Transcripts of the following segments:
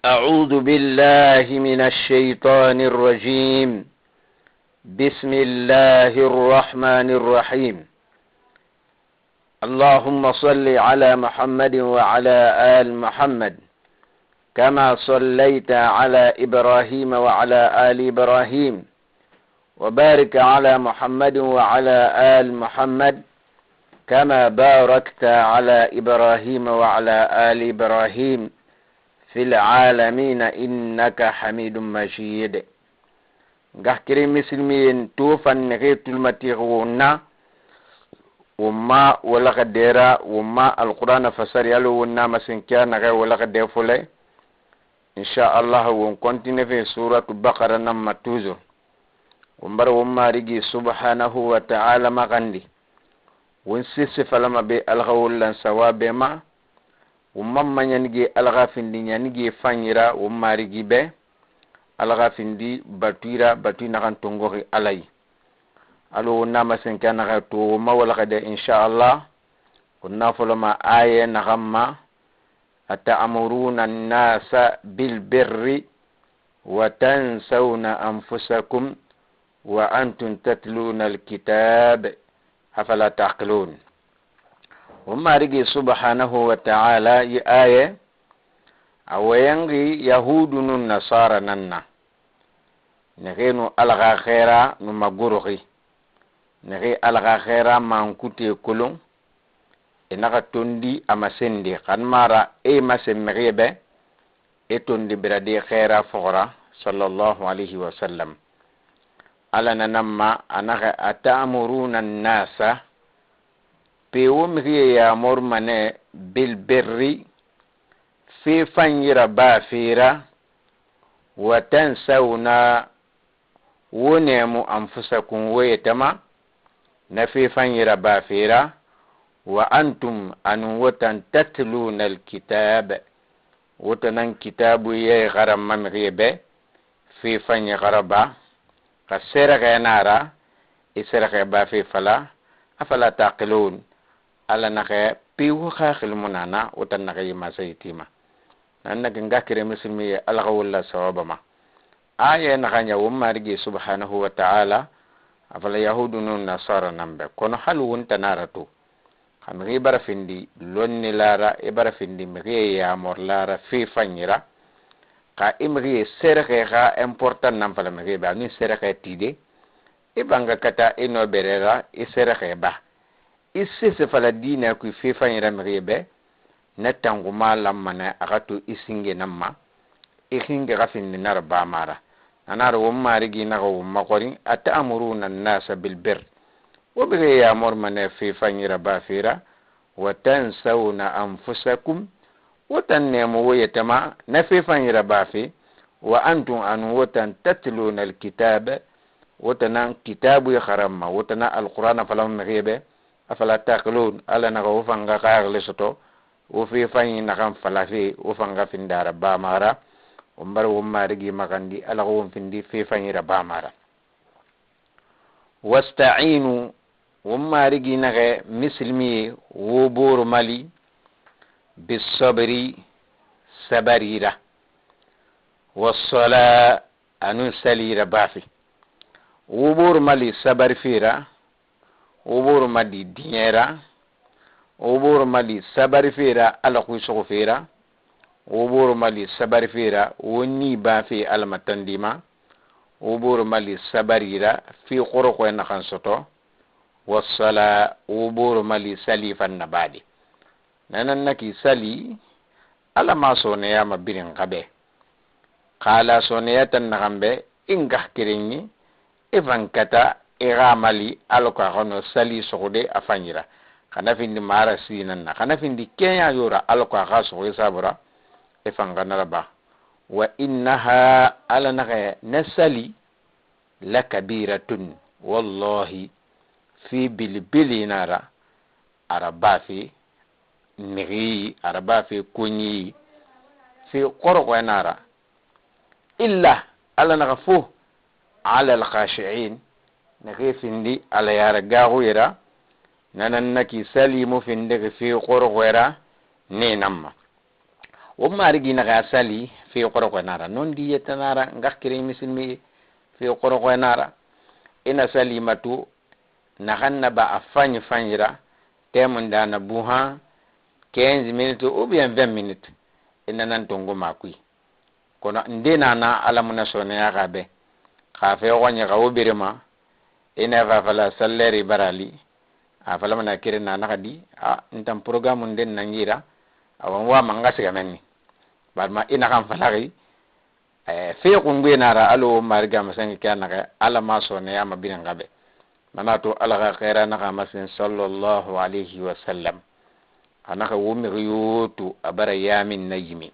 أعوذ بالله من الشيطان الرجيم. بسم الله الرحمن الرحيم. اللهم صل على محمد وعلى آل محمد كما صليت على إبراهيم وعلى آل إبراهيم، وبارك على محمد وعلى آل محمد كما باركت على إبراهيم وعلى آل إبراهيم في العالمين إنك حميد مجيد. Ngahkiri misilmiyen tufan nege tulmatiruna wumma wala kadera wumma alqur'ana fasari alo wunna masinkiya nage wala kade fule. Insha Allah won continue fi suratu Baqara namma toujours. Won bara won marigi subhanahu wa ta'ala magandi won sisi falama be alga wollan sawabe ma won mamma ñanige alga findi ñanige fanyira won marigi be alga findi batuira batui naxan tongoxi alayi alo won nama senke naxa to woma wala xade inchallah. Won na foloma aye naxan ma ata'muruna annasa bilbirri wa tansawna anfusakum wa antum tatluna alkitab afala taqilun. Won marigi subhanahu wa ta'ala yi aye awayangi yahudu nun nasara nanna nexenu alaxa xera nu magoroxi nexe alaxa xera mankute kolon e naxa tondi ama sendi xan mara e masen mexiye be e tondi biradi xera foxora sallallahu alayhi wa sallam. Ala nanamma anaxe atamuruna annasa pewo mixiye yamor mane bilbirri fe fanyira ba fera wa tansawna wo nemu anfusakum woyetama na fe fanyira ba fera wa antum anu wotan tatluna alkitab wotanan kitabu ye garamma mixiye be fe fanyi garaba ka serexe nara i serexe ba fe fala afala taqilun. Ala naxe piwu xaxil munana wotan naxe yimasayitima nan naga nga kire muslimi ye ala xa wolla sawaba ma aya naxaña won marigi subhanahu wa ta'ala afala yahudu nun nasara nambe kono hal wontanara to xa mixi bara findi lonni lara i bara findi mixi yamor lara fe fanyira xa i mixi serexe xa important nan fala mixi be ani serexe tide i banga kata i no berera i serexe ba i sese fala dina ku fe fanyira mixi be na tanguma lammana a xa to i singe nan ma i xinge xa findi nara bamara nanara won marigi naxa won maxorin atamuruna annasa bilbir wo bixe yamor mane fe fanyira ba fera wa tansawna anfusakum wotan nemo wo yetama na fe fanyira ba fe wa antum anu wotan tatluna alkitab wotanan kitabu ye xaramma wotana alqur'ana falama mixiye be afala taqilun. Ala naxa wo fanga xaxili soto wo fe fanyi naxan fala fe wo fanga findara bamara won bara won marigi maxandi ala xa won findi fe fanyira bamara. Wasta'inu won marigi naxe misilmiye wo boro mali bisabri sabarira wassala anun salira bafi wo boro mali sabari fera wo boro mali diɲɛra wo boro mali sabari fera ala kuy sogo fera wo boro mali sabari fera wo ni bafe ala matandima wo boro mali sabarira fi xoroxoye naxan soto wassala wo boro mali sali fanna baadi nanan naki sali ala ma soneyama birin xabe xala soneyatan naxan be i ngax kerenŋi i fankata i xa mali ala ko a xano sali soxode a faɲira xana findi mara sinan na xana findi keɲa yora ala ko a xa soxo i sabura i fanganara ba wa innaha ala naxe na sali la kabiratun wallahi fi bilbilinara araba fi mixiyi araba fi koɲiyi fi xoroxoenara illa ala naxa fo ala alkhashiin naxe findi ala yara gaxuyera nanan naki salimu findixi fi xoroxoera ne namma wo marigi naxa sali Fe xoroxoe nara non di yettanara ngaxkiren misilmi fe xoroxoe nara ina salimatu naxan na ba a fanyi fanyira temun dana buhan 15 minutes ou bien 20 minutes ina nan tongo makui. Kono nde nana ala muna soneya xa be xa fe xoɲe xa wo birima ina fa fala salleri barali a fala mana kire na naxa di a ntan programme nden nan yira awan wa manga siga menni barma ina kan falaxi fe xungbe nara alo mariga masengi ke naxe ala ma soneya ma birin xa be nana to ala xa xera naxa masen sallallahu alayhi wa sallam. A naxa wo mixi yoto a bara yamin na yimi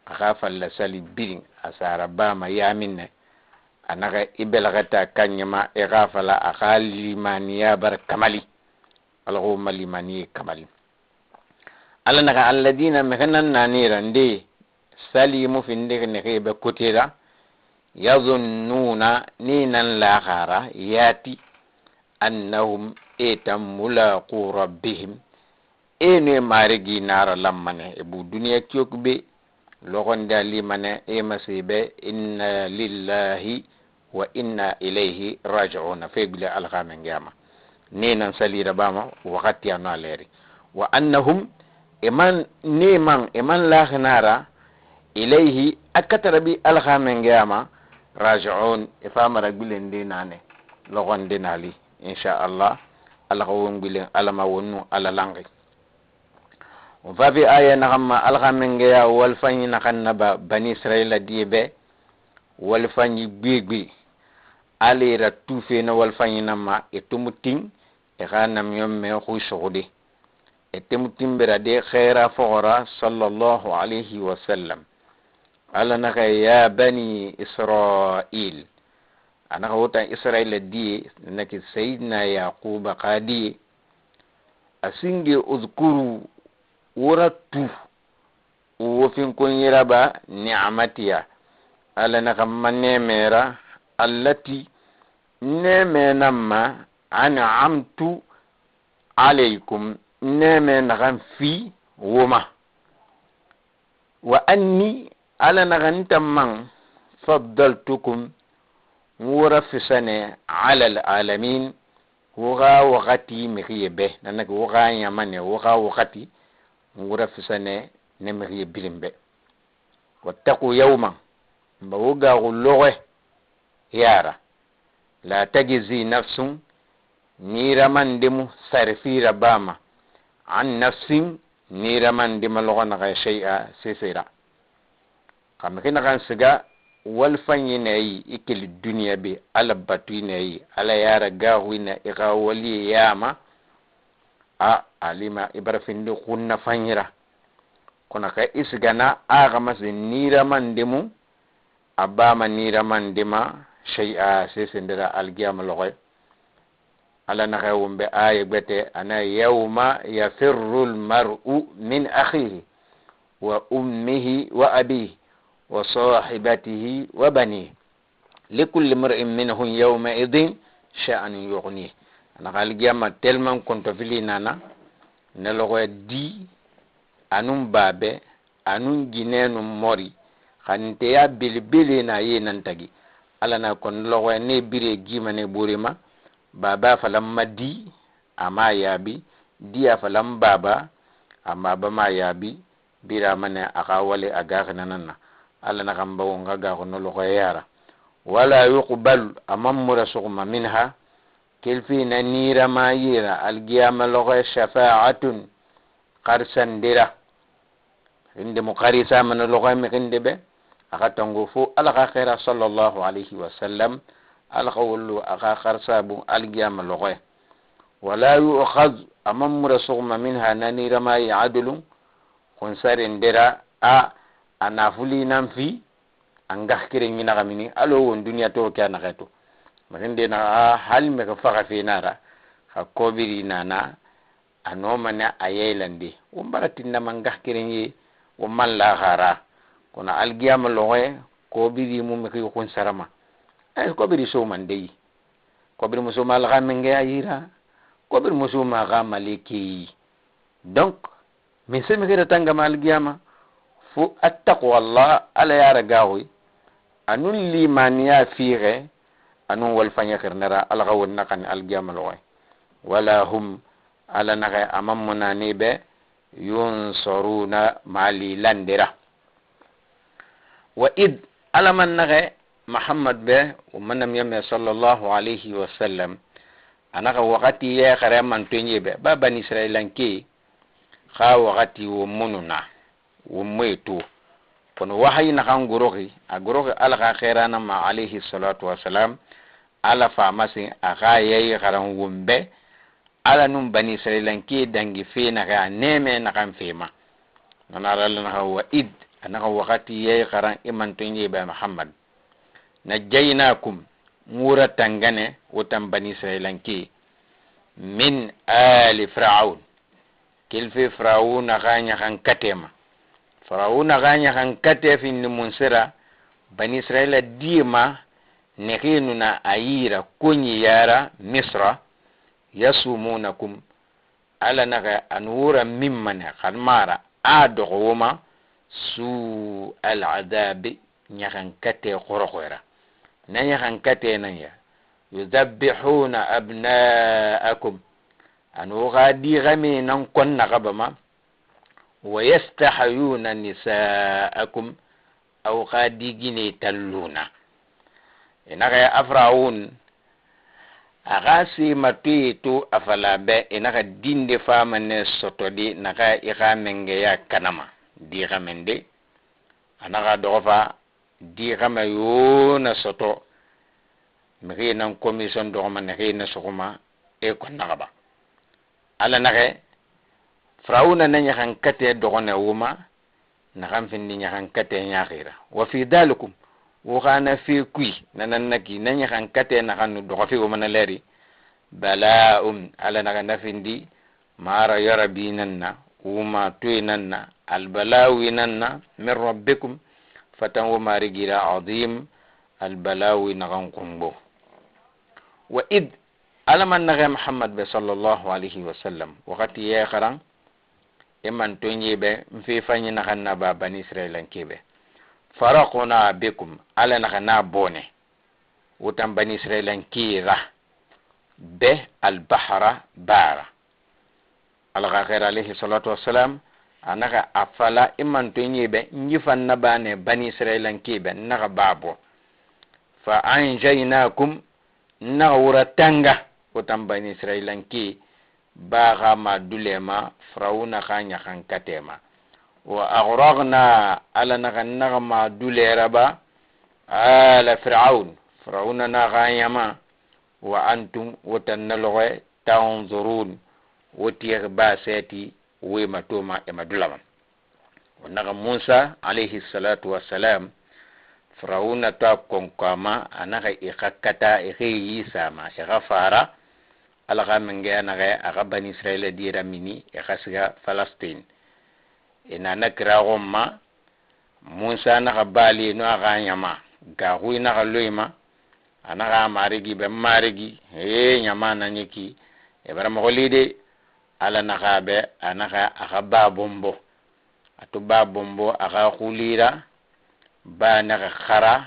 a xa falla sali birin a sara bama yamin ne a naxa i belaxeta kanɲema i xa fala a xa limaniya bara kamali ala xo ma limaniye kamali. Ala naxa alladina mixe nan nanira nde salimu findixi nexe be kotera yazunnuna ni nan laxara yati annahum etan mulaqu rabbihim ene marigi nara lammane e bu duniya kiyok be loxonde a limane e masibe inna lillahi wa inna ilayhi raji'una fe gule alxamen ngeyama ne nan salira bama waxati ano a leri wa annahum eman ne man eman laxinara ilayhi a katara bi alxamen ngeyama raji'un e famara gbilende nane loxonde nali inchallah ala xa won gbilen alama wonnu ala langi. O fafi aya naxanma alxamengeya walfañi naxan naba bani israila diye be walfañi gbegbe alera tufena walfañi nama e tumutin e xa namiyon me xu suxude e temutinbera de xeera foxora sallallahu alayhi wa sallam. Ala naxa ya bani israil anaxa wotan israila diye naki sayidina yaquba xa diye a singe uzkuru wora tu wo finkunyiraba ni'amatiya ala naxa ma nemera allati neme namma an'amtu alaykum neme naxan fi woma wa anni ala naxan man faddaltukum wora fisane ala alalamin woxa waxati mixiye be nanaki woxa ñamane woxa waxati wora fisane ne mixiye birin be wattaqu yawma mba wo gaxu loxe yara la tajizi nafsun niramandemu sarfira bama an nafsin niramandema loxo naxa shay'a sesera xa mixi naxan siga walfanyi nayi i keli duniya be ala batui nayi ala yara gaxui na i xa waliye yama a alima i bara findi xunna fanyira kono xa i sigana a xa masen niramandemu a bama niramandema shay'a sesendera algiyama loxoy ala naxa wonbe aya gbete ana yawma yafirru lmar'u min akhihi wa ummihi wa abihi wa sahibatihi wa banihi likulli mri'in minhum yawma idin sha'anun yughnihi. Anaxa algiyama tellement konto fili nana ne loxoye di anun babe anun ginenun mori xaninteya belebele na ye nantagi ala na kon loxoye ne bire gimane borema baba falan ma di ama yabi diya falan baba amma ba ma yabi bira mane axa wale a gaxinananna ala naxan bawo nga gaxu no loxoye yara wala yuqbalu aman mura suxuma minha kelfina nirama yira algiyama loxoye shafa'atun xarsandira xinde mu xarisamana loxoye mixinde be axa tango fo ala xa xera sallallahu alayhi wa sallam ala xa wollu axa xarsabu algiyama loxoye wala yu'khad aman mura suxuma minha na niramayi adulun xunsarendera a a nafuli nan fi an gaxkirenŋi naxa mini alo won duniya to ke a naxe to maxinde na a hali mexe faxa fe nara xa kobiri nana a nomane a yeylandi won bara tinnama ngaxkirenye won man laxara kono algiyama loxoye kobiri mu mexi xunsarama ay kobiri somandeyi kobiri musoma alaxa menge a yira kobiri musoma xa malekeyi donc min se mexira tangama algiyama Fo attaqwa Allah, ala ya ragaxuy anun limaniya fiixe anun walfaɲe xirnera. Ala xa won naxani algiyama loxoy. Wala hum, ala naxe aman munani be yunsoruna mali landira. Wa id, ala man naxe Muhammad be o manam yame sallallahu alayhi wa sallam, anaxa waxati ye xare mantoɲe be ba bani israilanke xa waxati wo mununa wo moye to kono wahayi naxan goroxi a goroxi ala xa xerana ma alayhi salatu wasalam. Ala famasin a xa yeyi xaran won be ala nun bani israilanke dangi fe naxe a neme naxan fema nana ala naxa. Wa id, anaxa waxati yeyi xaran i mantoɲe be Muhammad, najjaynakum, ŋura tangane wotan bani israilanke min ali firaun, kelfe firawuna xa ɲaxan katema. Firawuna xa ɲaxan kate finni mun sera bani israila dima nexenuna a yira koɲi yara Misra yasumunakum. Ala naxa anu wura mimmane xan mara a doxo woma su aladabi ɲaxan kate xoroxoyra na ɲaxan kate nan ya yudabbihuna abnaakum, anu xa dixame nan konna xabama, wa yastahayuna nisaakum, aw xa digine talluna. Inaxa a firawun a xa sematoye to a fala be inaxa dinde famane sotodi naxa i xa mengeya kanama dixamende anaxa doxo fa dixama yona soto mixi nan commission doxoma nexi na suxuma e konnaxaba. Ala naxe firawuna na ɲaxan kate doxone wuma naxan findi ɲaxan kate ɲaxira. Wa fi dalikum, wo xana fe kui nanan naki na ɲaxan kate naxan nu doxo fi womana leri bala'um. Ala naxa na findi mara yarabi nan na wuma toye nan na albalawi nan na min rabbikum fatan wo marigira azim albalawi naxan kunbo. Wa id, ala man naxe Muhammad be sallallahu alayhi wa sallam, waxati ye xaran i mantoɲe be n fe faɲi naxan na ba bani israilanke be faraquna bikum, ala naxa na bone wotan bani israilanke ra be albahara bara. Ala xa xeer alayhi salatu wassalam a naxa a fala i mantoɲe be n yifan na bane bani israilanke be n naxa babo fa anjaynakum, naxa wura tanga wotan bani israilanke ba xa ma dulema firawuna xa ɲaxan katema. Wa agragna, ala naxa naxa ma duleraba ala firaun, firawuna na xa ɲama, wa antum wotan na loxe tanzurun wo tiyexi ba seti wema toma e ma dulama. Wo naxa Musa alayhi salatu wassalam firawuna to a konkama a naxa i xa kata i xe yisama i xa fara. Ala xa mengeya naxe a xa bani israila dira mini i xa siga Palestine i nana kiraxon ma. Musa naxa bali no a xa ɲama gaxui naxa loyima a naxa marigi be marigi he ɲama naɲi ki e bara moxo li de. Ala naxa be a naxa a xa ba bonbo a to ba bonbo a xa xulira ba naxa xara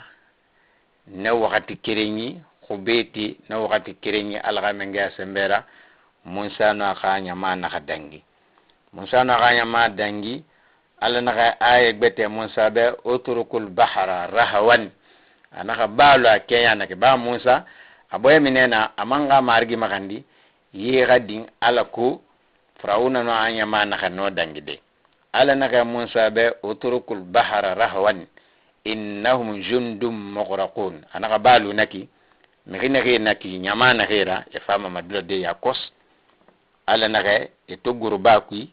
ne waxati kerenyi xubeti ne waxati kerenyi. Ala xa mengeya sembera Musa no a xa ɲama naxa dangi Musa no a xa ɲama dangi. Ala naxa aya gbete Musa be utrukul bahara rahawan, a naxa baalo a keɲa nake ba Musa a boye minena a man xa marigi maxandi ye xa din. Ala ko firawuna no a ɲama naxa no dangi de. Ala naxa Musa be utrukul bahara rahawan innahum jundum mughraqun, a naxa baalu naki mixi naxe naki ɲama naxera e fama madula de ya kos. Ala naxe e to goroba kui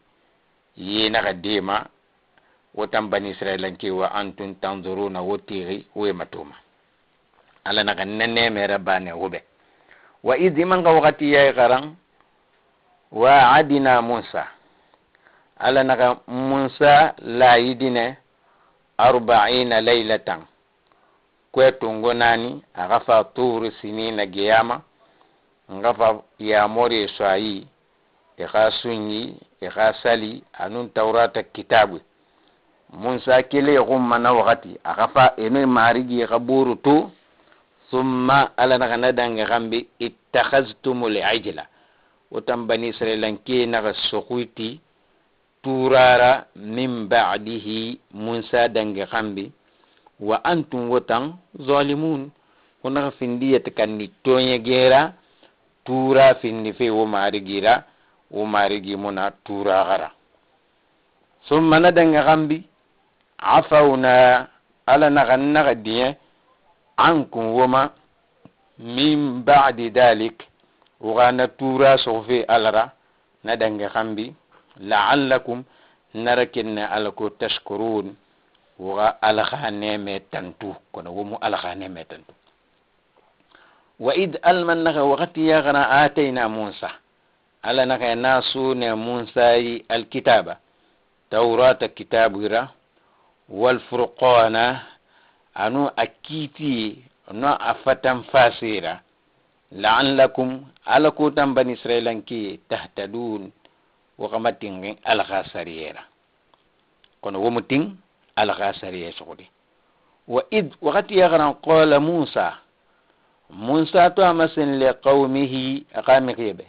ye naxa dema wotan bani israilanke wa antum tanzuruna wo tixi wo matoma. Ala naxa nenemera bane wobe. Wa id, iman xa waxati yay xaran waadina Musa, ala naxa Musa layidine arbaina laylatan kue tungo nani a xa fa turu sinina geyama n xa fa yamore so ayi i xa sunyi i xa sali anun taurata kitabu. Musa kele xunma na waxati a xa fa eno marigi xa buru to. Summa ala naxa na dangi xanbi ittakhaztumul ijla, wo tan bani israilanke naxa suxuiti turara min ba'dihi, Musa dangi xanbi, wa antum wotan zalimun, wo naxa findi yeti kandi toɲegera tura findi fe wo marigira, wo marigi muna tura xara. Summa na dangi xanbi afawna, ala naxa naxa diɲɛ ankum woma min ba'di dalik, woxana tura soxofe alara na dangi xanbi la'allakum nara kenne ala ko tashkurun, woxa ala xa neme tantu, kono womu ala xa neme tantu. Wa id alman naxa waxati yaxana atayna Musa, ala naxa na sune Musayi alkitaba, taurata kitabira, walfurqana anu a kiitiye no a fatan fasera, la'allakum ala ko tan bani israilanke tahtadun, woxama tinxin ala xa sariyera, kono womu tin ala xa sariye soxodi. Wa id waxati yaxaran qala Musa, Musa to a masen li qawmihi, a xa mixiye be,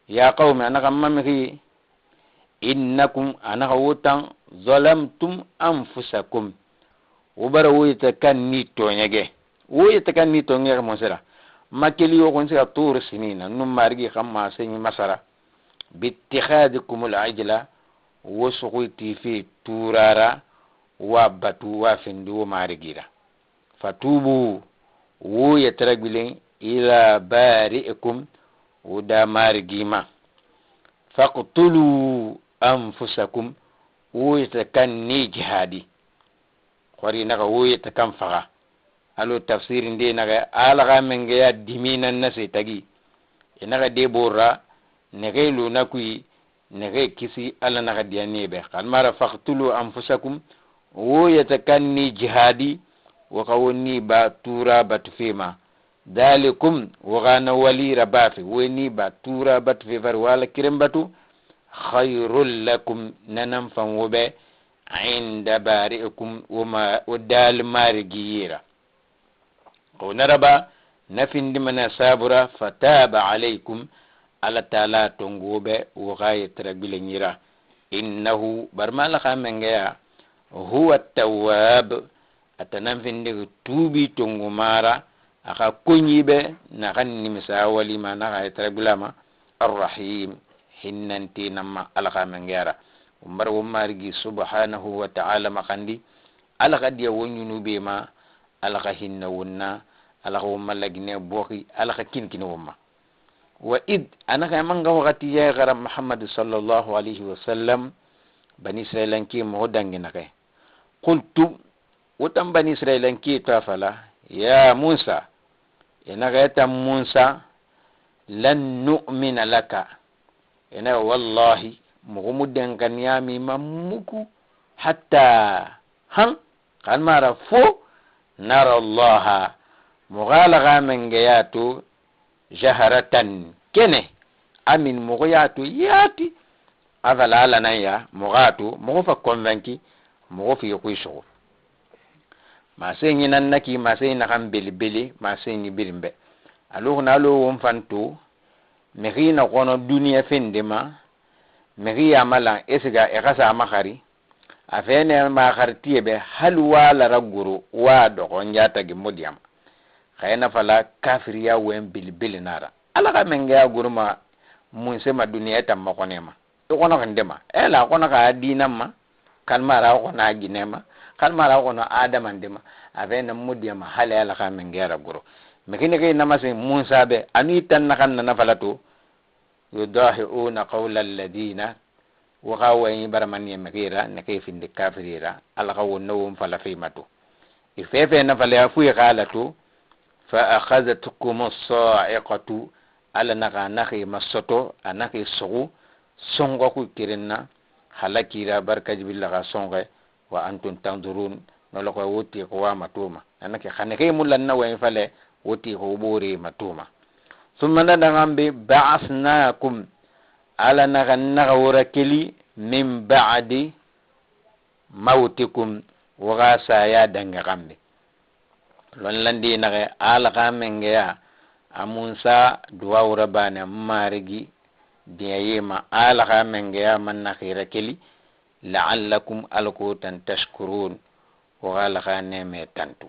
ya qawmi, a naxa ma mixiye, innakum a naxa wo tan zalamtum anfusakum, wo bara wo yeta kan ni toɲege, wo yeta kan ni toɲege monsera makeli yo xon siga tur sinina nu marigi xam ma señi masara bittikhadikum al-ijla, wo suxuyti fe turara wa batu wa findi wo marigira, fatubu wo yetara gbilen ila bari'ikum, wo da marigima, faqtulu anfusakum, wo yeta kan ni jihadi xori naxa wo yeta kan faxa. Alo tafsiri nde naxa ala xa mengeya dimina na se tagi i naxa de borra nexe luna kui nexe kisi ala naxa diyaniye be xan mara faqtulu anfusakum, wo yeta kan ni jihadi, wo xa wo ni ba tura batu fema, dalikum wo xana walira bafe, wo ni ba tura batu fe fari wala kiren batu, khayrul lakum nanan fan wo be inda bari'ikum, woma wo dal marigiyera ko naraba nafindimana sabura, fataba alaykum ala taala tongoɓe wo xa yettara gbileñira, innahu barma ala xa mengeya huwa tawab, atanan findigi tuubi tongumara, axa koñiɓe naxan nimisa walima naxa yettara gbilama, arrahim hinnanti namma ala xa mengeyara. Won bara won marigi subhanahu wa ta'ala maxandi ala xa diya wo ñunube ma, ala xa hinna wonna, ala xa won lagine boxi, ala xa kinkini won ma. Wa id anaxa manga waxati ye xara Muhammad sallallahu alayhi wa sallam bani israilanke moxo dangi naxe, qultu wotan bani israilanke to a fala ya Musa, inaxa tan Musa lan nu'mina laka, ina wallahi moxo mu denkaniyami ma muku hatta han xan mara fo nara Allaha, moxo ala xa mengeya to jaharatan kene amin, moxo ya to yaati afala ala nan ya moxo a to moxo fa convaincu, moxo fi xuy soxo maseñi nan naki maseñi naxan belebele maseñi birin be aloxuna alo won fan to mixi na xono duniya fende ma mixi yamalan esiga e xa sama xari a fene ma xaritiye be hali walara goro wa doxo njatagi modiyama xayena fala kafiriya wen belebele nara ala xa mengeya goroma munse ma duniya tan maxonema i xono xindema ela xono xa dinan ma kalmara xono a ginema kalmara xono adamandema a fene modiyama hali ala xa mengeyara goro mixi nexi namase Musa be anu tan naxan nana fala to yudahiuna qawla alladina woxa wayi baramaniye mixira nexi findi kafirira ala xa wonna won fala fema to i fefe na fala fuyi xala to fa akhadhatkum as-sa'iqatu ala naxa naxi ma soto a naxi soxu songo ku kirinna halakira barka jibilla xa songe wa antum tanzurun noloxo woti ko wama tuma anake xane mulan na wayin fale woti ko bore matuma. Summa nadaxan be ba'asnakum ala naxa naxa wora keli min ba'di Mautikum, wo xa saya dangi xanbi. Lonlandi naxe Ala xa mengeya a Musa duwawu rabane marigi diɲaye ma Ala xa mengeya man na xira keli la'allakum alako tan tashkurun, wo xa Ala xa neme tantu.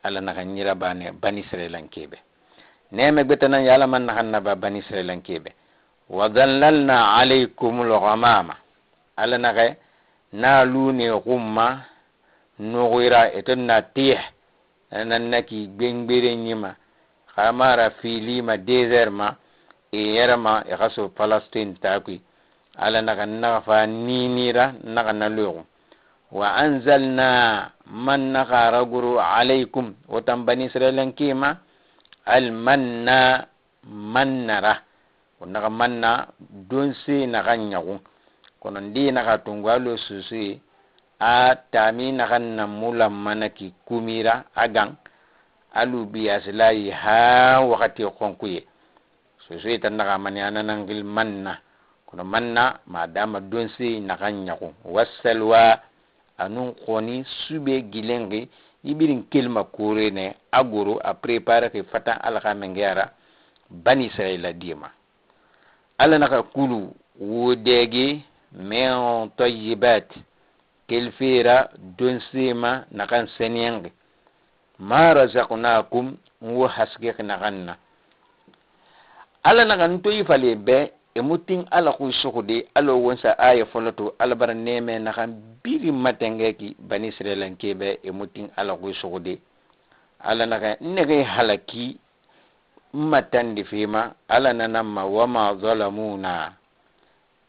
Ala naxa ñirabane Bani Israilankebe neme gbetanan ye Ala man naxan naba Bani Israilankebe. Wa dhallalna alaykum lghamama, Ala naxe na lune xumma nuxuira eton na tih nan naki gbengbereñima xamara filima désert ma e yerema e xa so Palestine takui. Ala naxa naxa fa ninira naxa na luxu. Wa anzalna, man naxa raguru alaykum wotan Bani Israilankema almanna mannara, wo naxa manna donse naxan ɲaxu kono ndi naxa tungu alo susuye a tami naxan na mulammanaki kumira a gan alu biyasilayi ha waxati xonkuye susuye tan naxa mani ananangil manna, kono manna madama donse naxan ɲaxu wassalwa anun xoni sube gilenxi yibirin kelima korene a goro a prépare ke fatan Ala xa mengeyara Bani Israila dima. Ala naxa kulu wo dɛge min tayibat kelfera donsema naxan seniyenxi ma razaqnakum wo hasgexi naxan na. Ala naxa ntoyi fale be e mutin Ala xu suxude alo wonsa aya foloto Ala bara neme naxan biri matenge ki Bani Israilanke be e mutin Ala xu suxude. Ala naxa nege halaki matandi fima Ala nanamma wama zalamuna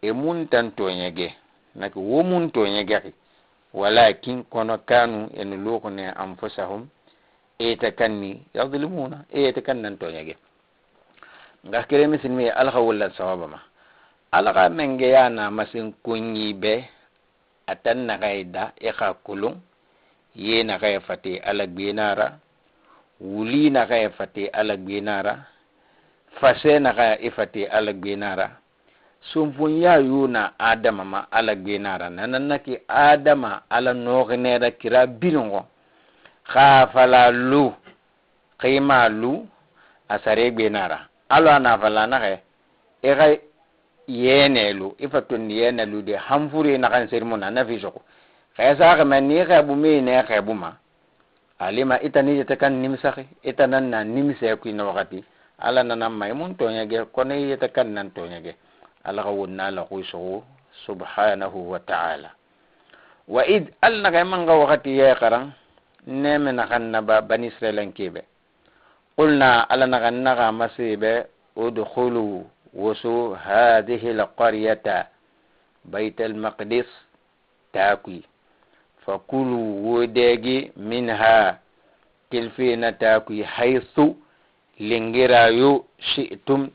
e mun tan toɲege naki wo mun toɲegexi walakin kono kanu ene luxune anfusahum eta kanni yadlimuna eta kan nan toɲege. Nga kere misilmi Ala xa wulla sawaba ma Ala xa mengeya na masin kunɲi be a tan naxay da i xa kulun ye naxay fate Ala gbenara wuli naxay fate Ala gbenara fase naxa i fate Ala gbenara sunfunya yuna Adama ma Ala gbenara nanannaki Adama Ala noxinera kira birinxo xa fala lu xima lu a sare gbenara alo a nafala naxe i xa yenelu i fa tondi yenelu de hanfure naxan serimuna na fi soxu xesaxe ma ni xebu mi ne xebu ma alima itani yete kan nimsaxi ita nan na nimise kuina waxati Ala nanan ma i mun toɲege kono i yete kan nan toɲege. Ala xa wonna la xuy soxu subhanahu wa ta'ala. Wa id Ala naxa i manga waxati ye xaran neme naxan naba Bani Israilankebe qulna Ala naxa naxa masibe udkhulu woso hadihi alqaryata bayt almaqdis takui fakulu wodegi minha kelfena takui haythu lingirayo shi'tum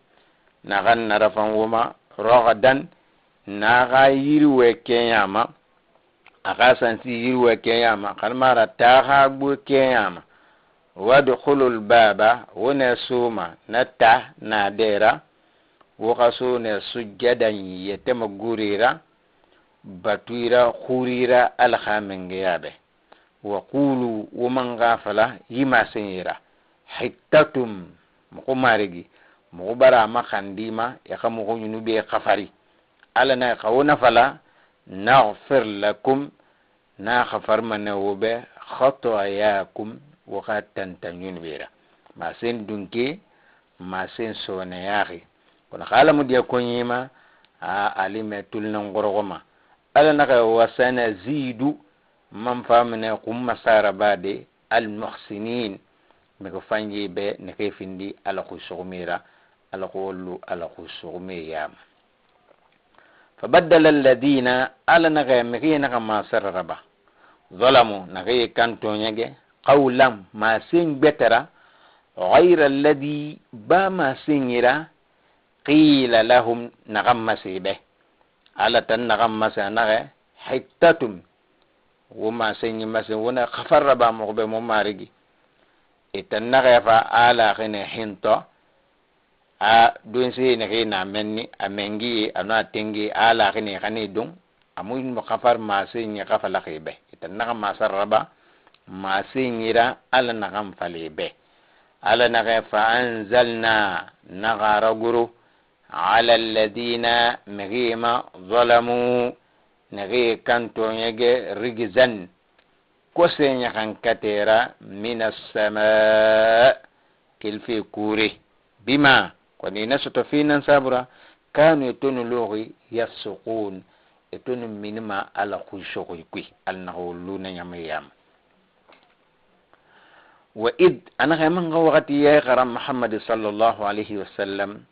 naxan narafan woma ragadan naxa yiriwe keɲama a xa sansi yiriwe keɲama xanimara taxa gbo keɲama wadkhulu lbaba wone suma na ta na dera wo xa so ne sujjadan yetema gurira batuira xurira Ala xa mengeyaɓe wa qulu woman xa fala yimasenyira hittatum moxo marigi moxo bara ma xandima e xa moxo ñunube xafari Ala na xa wo nafala naghfir lakum na xafarmane wo be khatayakum wo xa tanta ñunubera ma sen dunke ma sen soneyaxi kono xala mu diya koñima a alime tulnan xoroxoma Ala naxa wasana zidu man famine xumma sara bade almuhsinin mege fanji be neke findi Ala xu soxumira Ala xu wollu Ala xu soxume yama. Fabaddala alladina Ala naxa mexiye naxa masararaba zalamu naxiye kantoñege qawlan ma sen gbetera gayra alladi ba ma senyira qila lahum naxan masibe Ala tan naxan mase a naxe hittatum wo ma senyi mase wona xafarraba moxobe mo marigi itan naxe fa ala xene hinto a donse nexe na menni a mengi ano a tengi ala xene xani don Amu xafar masenyi xa falaxi be ita naxa masar raba masenyi ra Ala naxan fale be. Ala naxa fa anzalna naxa ragoro ala alladhina mixima zalamu nixi kantoɲege rigizan kose ɲaxankatera min assamaa kelfe kure bima koni na soto finan sabura kanu etonu loxi yafsukun etonu minima Ala xuy kui Ala naxa wollu na ɲamayama. Wa id anaxa man xa waxati ye xaran Muhammad sallallahu alaihi wasallam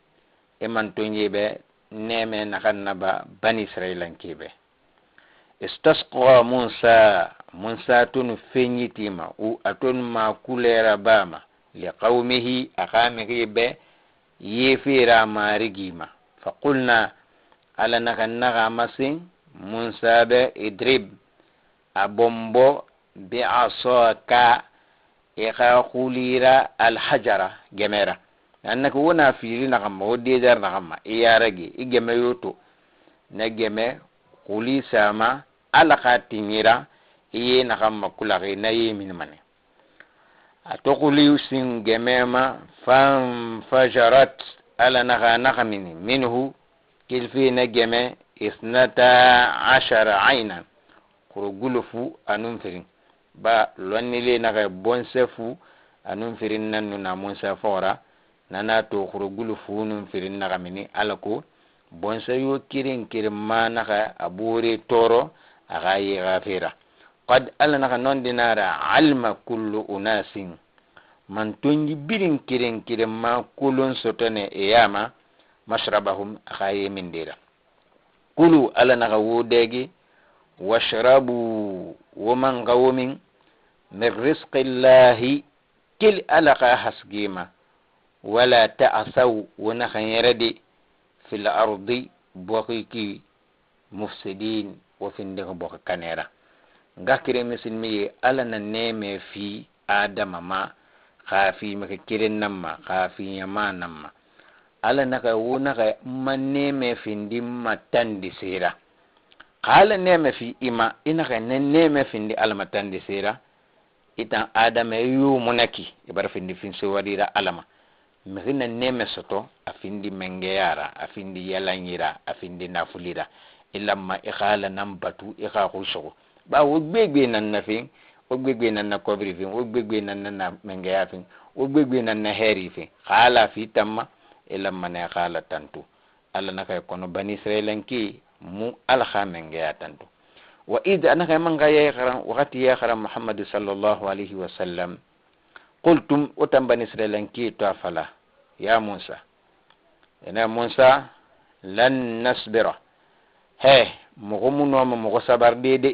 e mantonye be neme naxan naba bani Israilanke be istasqa Musa, Musa tunu feñitima u atonu ma kulera bama liqaumihi axa mixi be yefera marigima faqulna Ala naxa naxa masin Musa be idrib a bombo biasaka i xa xulira alhajara gemera annaka wona fili naxanma wo dejar naxanma i yarage i geme yoto na geme xuli sama Ala xa tiŋira i ye naxanma kulaxi na ye min mane a to xuli sin gemema fanfajarat Ala naxa naxa mini minhu kelfe na geme 12 aynan xuro gulu fu anun firin ba lonnile naxa bonse fu anun firin nan nu na Musa fora nana to xuro gulu fu nun firin naxa mini Ala ko bonse yo kirin kirin ma naxa a bore toro axa ye xafera qad Ala naxa nondinara alima kullu unasin mantonji birin kirin kirin ma kulun sotone eyama mashrabahum axa ye mindira kulu Ala naxa wodegi washrabu woman xa womin min risqillahi kil Ala xa hasgima wala ta'asaw wo naxa yerede fil ardi boxi ki mufsidin wo findixi boxi kanera. Nga kire misilmi ye Ala na neme fi adama ma xa fi mixi kirin nan ma xa fi ɲama nan ma Ala naxa wo naxa ma neme findi ma tandi sera xa Ala neme fi ima i naxa na neme findi Ala ma tandi sera itan adama i yo munaki i bara findi fin sewarira Ala ma mixi na neme soto a findi mengeyara a findi yalanyira a findi nafulira ilamma i xa Ala nan batu i xa xu soxo ba wo gbegbe nan na fin wo gbegbe nan na kobri fin wo gbegbe nan na mengeya fin wo gbegbe nan na heri fin xa Ala fi tamma ilamma ne xa Ala tantu. Ala naxa kono bani Israilanke mu Ala xa mengeya tantu. Wa id anaxa man xa ye xaran waxati ye xaran Muhammad sallallahu alaihi wasallam qultum wo tan bani Israilanke to a fala ya Musa ena Musa lan nasbira he moxo mu noma moxo sabarde de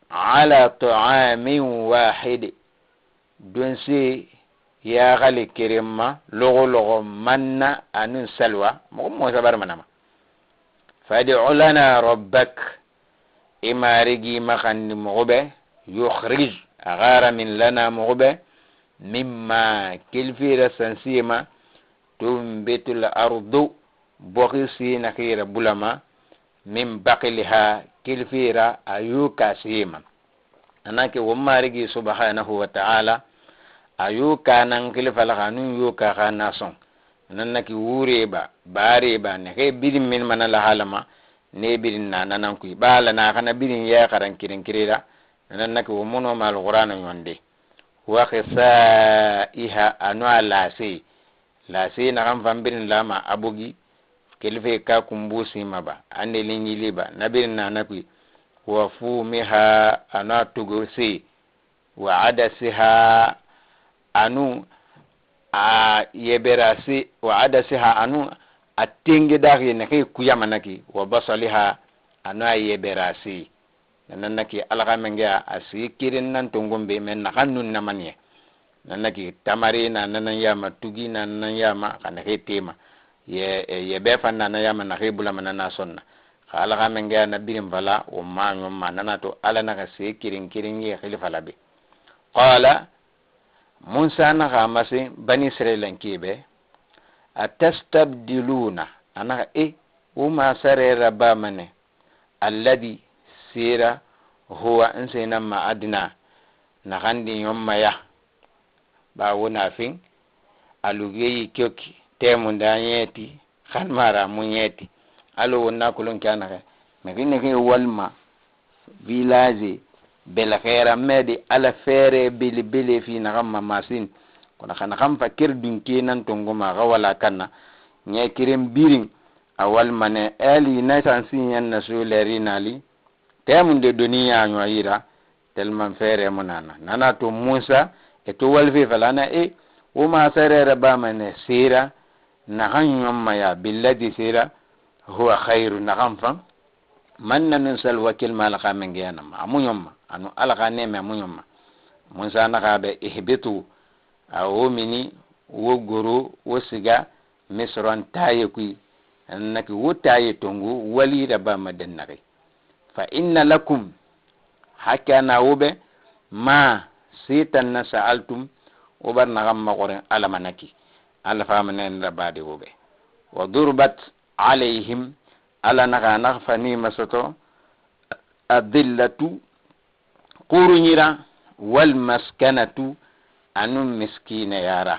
ala ta'amin wahid donse yaxali kerenma loxo loxo manna anun salwa moxo mo sabar manama fadi'u lana rabbak i marigi maxandi moxo be yukhrij axara min lana moxo be mimma kelfira sansima tumbitul ardu boxi sinaxira bulama min baqiliha kelfira a yuka sima anake wo marigi subhanahu wa ta'ala a yuka nan xilifalaxa anun yuka xa nason anan naki wureba bareba nexe birin min mana lahalama ne birin na nanan kuy bala na xana birin ye xaran kirin kirira anan naki wo munoma alqur'ana ñonde wa xisaiha anu a lase lase naxan fan birin lama abogi kelife ka kumbu sima ba ande liñili ba na birin na nakui wa fumiha anu a togo se wa adasiha anu a yebera se wa adasiha anu a tenge daxi naxe kuyama naki wa basaliha anu a yebera se nanan naki Ala xa mengeya a si kirin nan tongonbe mais naxan nun namaniye nan naki tamare na nanan yama tugi na nanan yama xa naxe tema ye yebe fan na yama naxe bulama nana sonna xa Ala xa mengeya na birin fala wo ma ñomma nana to Ala naxa se kirin kirin ye xili fala be. Qala Musa naxa mase bani Israilanke be atastabdiluna anaxa e wo masarera bamane Alladi sera huwa n senan ma adna naxan di yonmaya ba wona fin alugeyi kyoki temu da nyeti xanmara mu nyeti alo wonna kolon ke anaxe mexi nexe walma village belxera medi ala fere belebele fi naxan ma masin kono xa naxan fa ker dunke nan tongoma xa wala kanna ɲɛ keren birin a walmane eli na sansin yan na so leri nali temunde doni yaño ayira tellement fere mo nana nana to Musa e to walfe falana e woma serere bamane sera naxan yommaya billadi sera huwa khairu naxan fan man nanun sal wakil ma ala xa mengeyanama amu yomma anu ala xa neme amu yomma. Musa naxa be ihbitu a wo mini wo goro wo siga Misron taye kui naki wo taye tongu walira bama dennaxi fa inna lakum hakka na wobe ma sitan na sa'altum wo bar naxan maxoren ala manaki ala famanen rabade wobe wa durbat alayhim ala naxa naxa fanima soto adillatu kuruñira wal maskanatu anum miskina yara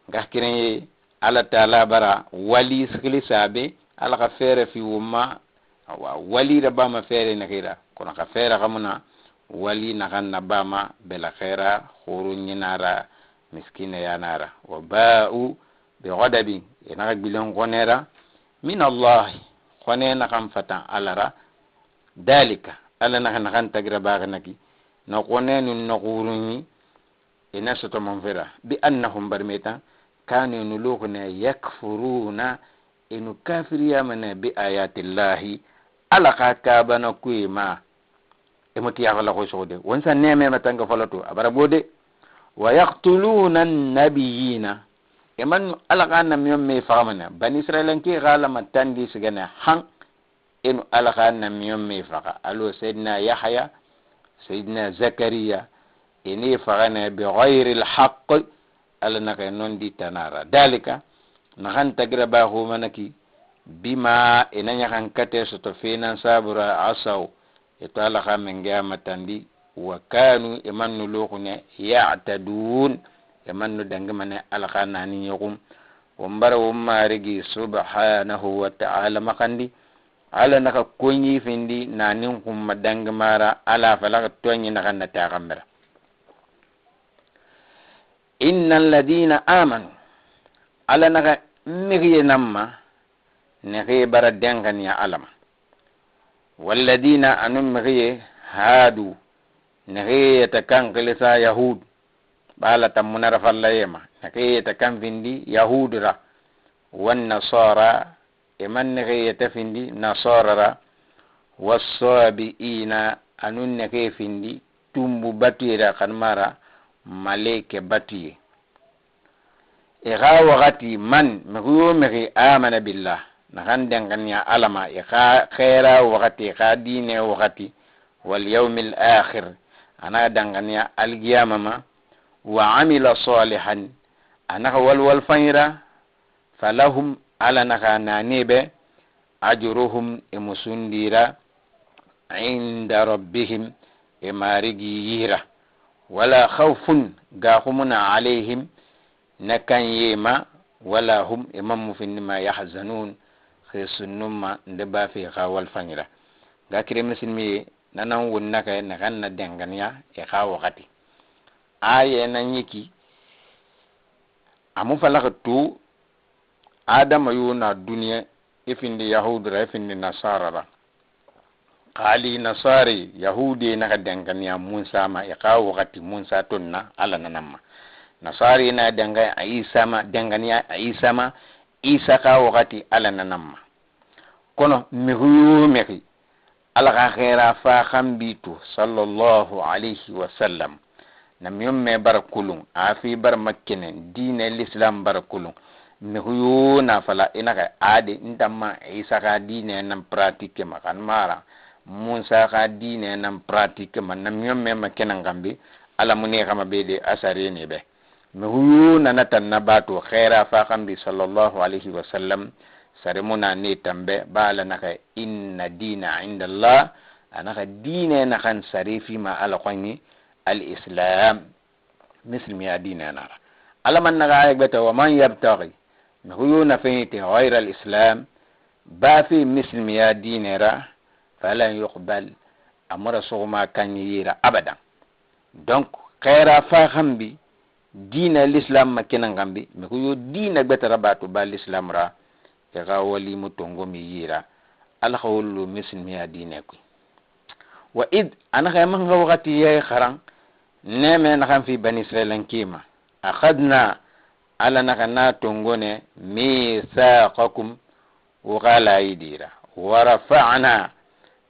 ngakiren ala taala bara wali sigili sabe ala xa fere fi woma awa wali rabama fere naxira kono xa fere xamuna wali naxan na bama bela xera xuruñinara miskina yanara wa ba'u bi ghadabin inaxa gbilen xonera min Allah xone naxan fatan alara dalika ala naxa naxan tagira baxe naki no xone nun no xuruñi ina soto mon fera bi annahum barmetan kanu nuluxune yakfuruna inu kafiriyamane bi ayatillahi ala xa kabana kuye ma emutiyaxala xoy soxode won sa nemema tanga falato abara bode wa yaqtuluna annabiyina eman ala xa namiyon me faxamana bani israilanke xalama tandi sigane han enu ala xa namiyon me faxa alo Sayidina Yahya, Sayidina Zakariya ene faxane bi gayri lhaq ala naxe non di tanara dalika naxan tagira baxumanaki bima ena ɲaxan kate soto fenan sabura asaw eto ala xa menge a matandi wa kanu eman nu loxune yatadun eman nu dangemane ala xa nani ɲoxum won bara won marigi subhanahu wa ta'ala maxandi ala naxa koɲi findi nanin xumma dangemara ala falaxa toɲi naxan na taxanmera inna alladina amanu ala naxa mixiye namma nexe bara denxaniya alama walladina anu mixiye haadu nexe yeta kan xilisa yahud bala tammunara fallayema nexe yeta kan findi yahudura wannasara eman nexe yeta findi nasarara wassabi'ina anu nexe findi tumbu batuyera xanmara maleke batuye e xa waxati man mixiyo mixi amana billah naxan denxaniya alama i xa xeera waxati xa dine waxati wal yawmi al akhir ana danganiya algiyama ma wa amila salihan anaxa walwal fanyira falahum ala naxa nanibe ajruhum e musundira inda rabbihim e marigi yira wala khawfun gaxumuna alayhim na kanyema wala hum e mammu finnima yahzanun xe sunnumma nde bafe xa wal fanyira ga kire misilmiye nanan wonnaka naxan na denganiya e xa waxati aye na ñiki amu falaxa tu adama yo na duniya i findi yahudura i findi nasarara xaali nasari yahudi naxa denganiya Musa ma i xa waxati Musa tonna ala nanamma nasari na denga Isa ma denganiya Isa ma Isa xa waxati ala nanamma kono mixiyo mixi ala xa xeera fa xanbitu sallallahu alayhi wa sallam namiyon me bara kulun a fi bara makkenen diine l'islam bara kulun mixiyo na fala ina xa ade ntamma Isa xa diine nan pratique ma xan mara Musa xa diine nan pratique ma namiyon me ma kenen xambi ala mune xama be de asarene be mixiyo nana tan na bato xeera fa xambi sallallahu alayhi wa sallam. Sare mu na ne tambe ba Ala naxa inna dina inda Allah, a naxa diinɛ naxan sare fima Ala xɔnyi, al islam, misilimiya diinɛ nara. Ala man naxa aya gbɛtɛ wa man yabtagi, mixi yo nafenyi te ghayra al islam, bafe misilimiya diinɛ ra, falan yuqbal, a mura suxuma kanyi yira abadan. Donc xɛɛra fa xanbi diinɛ l'islam ma kenen xanbi, mixi yo diinɛ gbɛtɛ rabato ba l'islam ra, i xa walimu tongo mi yira. Ala xa wolu misilimiya diinɛ kui. Wa id a naxa man xa waxati ye xaran nɛɛmɛ naxan fi bani israilankema, akhadna, Ala naxa na tongone, mithaqakum, wo xa layidira, wa rafa'na,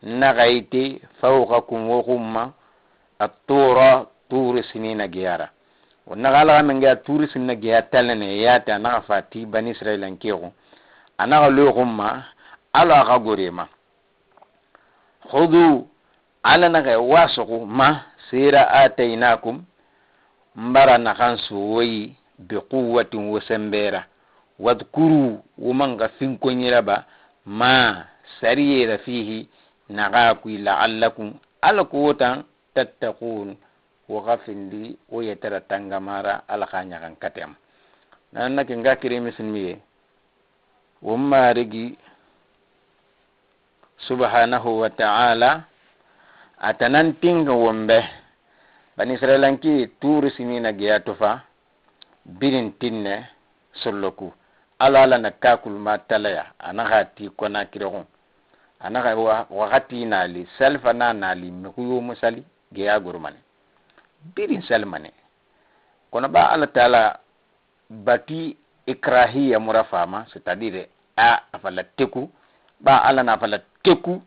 naxa ite, fawqakum, wo xumma, attura, turi sinina giyara. Wo naxa Ala xa mengeya turi sinina giya talene yate, a naxa fati bani israilanke xun, a naxa lo xumma alo a xa gorema. Khudu, Ala naxa wasuxu ma sera atainakum, n bara naxan suwoyi, biquwatin, wo sembera, wadkuru, wo man xa finkoɲiraba ma sariyera, fihi, naxa kui, la'allakum, Ala ko wo tan, tattaqun, wo xa findi wo yetara tangamara Ala xa ɲaxan katema. Nan nake nga kere misilmi ye, won Marigi subhanahu wa ta'ala atanan tinga wonbe bani israilanki turi sinina geya tofa birin tinne solloku. Ala na kakul ma talaya, a naxa ti konakirixun, a naxa waxati nali salifa na nali mixuyomu sali geya goromane birin salimane. Kono ba Ala taala bati ikrahiya mura fama, c'est à dire a fala teku ba Ala na fala teku